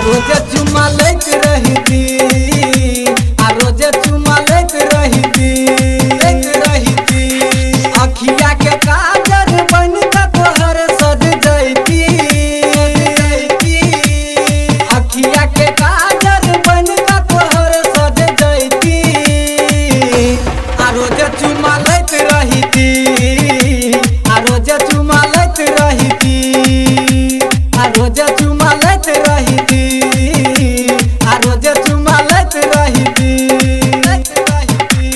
रोजे चुमा लैत रहिती, आ रोजे चुमा लैत रहिती, लैत रहिती। अखिया के काजर बन के तोहर सज जैती, अखिया के काजर बन के तोहर सज जैती, आ रोजे चुमा लैत रहिती, आ रोजे चुमा लैत रहिती, आ रोजे चुमा लैत रहिती, आ रोजे चुमा लैत रहिती, लैत रहिती।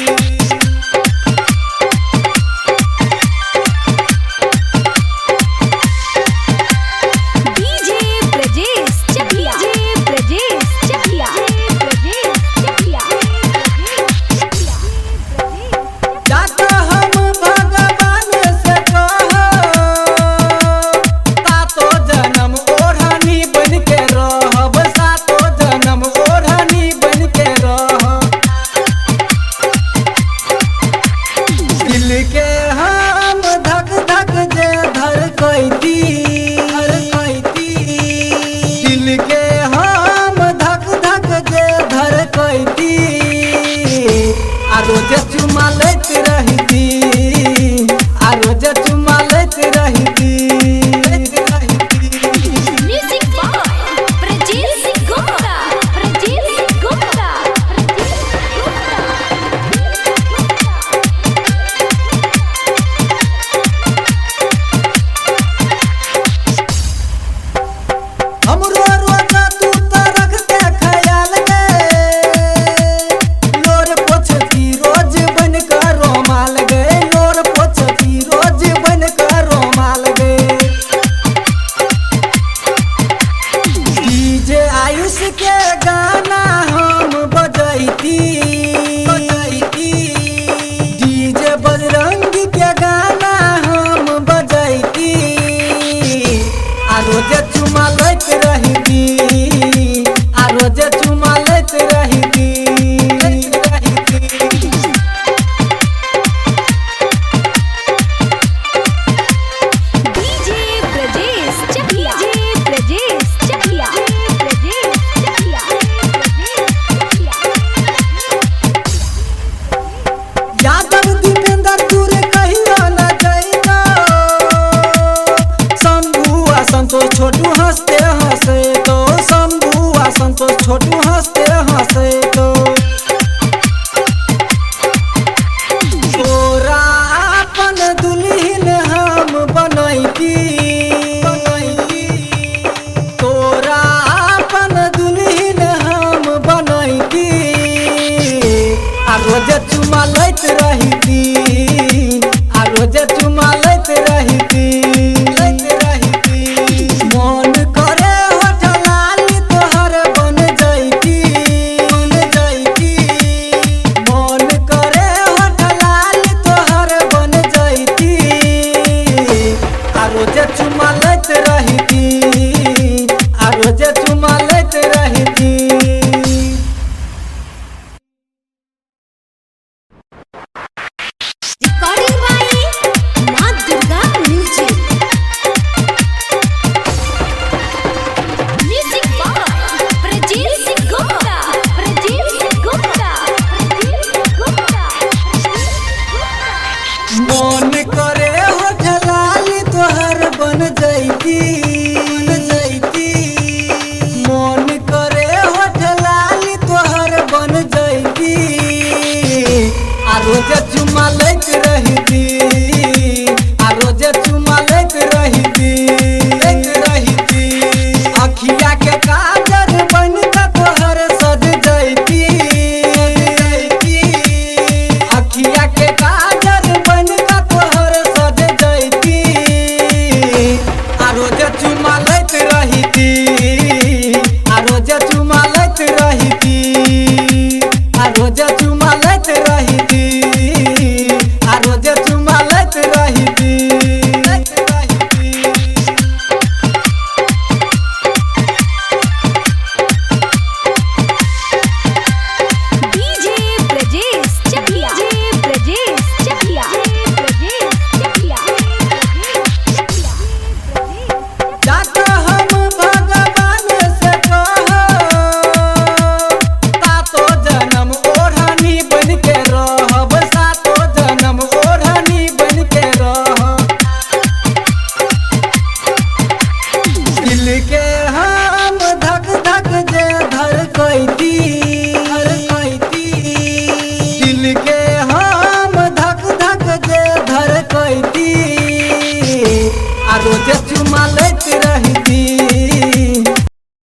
DJ Brajesh Chakiya, DJ Brajesh Chakiya, Brajesh Chakiya. जाके हम भगवान से कहब, सातो जन्म ओढ़नी बन के रहब, सातो जन्म ओढ़नी बन के रहब। दिल के हम धक धक जे धड़कैती, धड़कैती। दिल के हम धक धक जे धड़कैती, आ रोजे चुमा लैत रहिती, आ रोजे चुमा लैत रहिती, लैत रहिती। Music by Brajesh Gupta, Brajesh Gupta, Brajesh Gupta. हमरो रोजा तू तो रखते ख्याल गे, लोर पोछती रोज बन के रोमाल गे, लोर पोछती रोज बन के रोमाल गे। डीजे आयुष के गा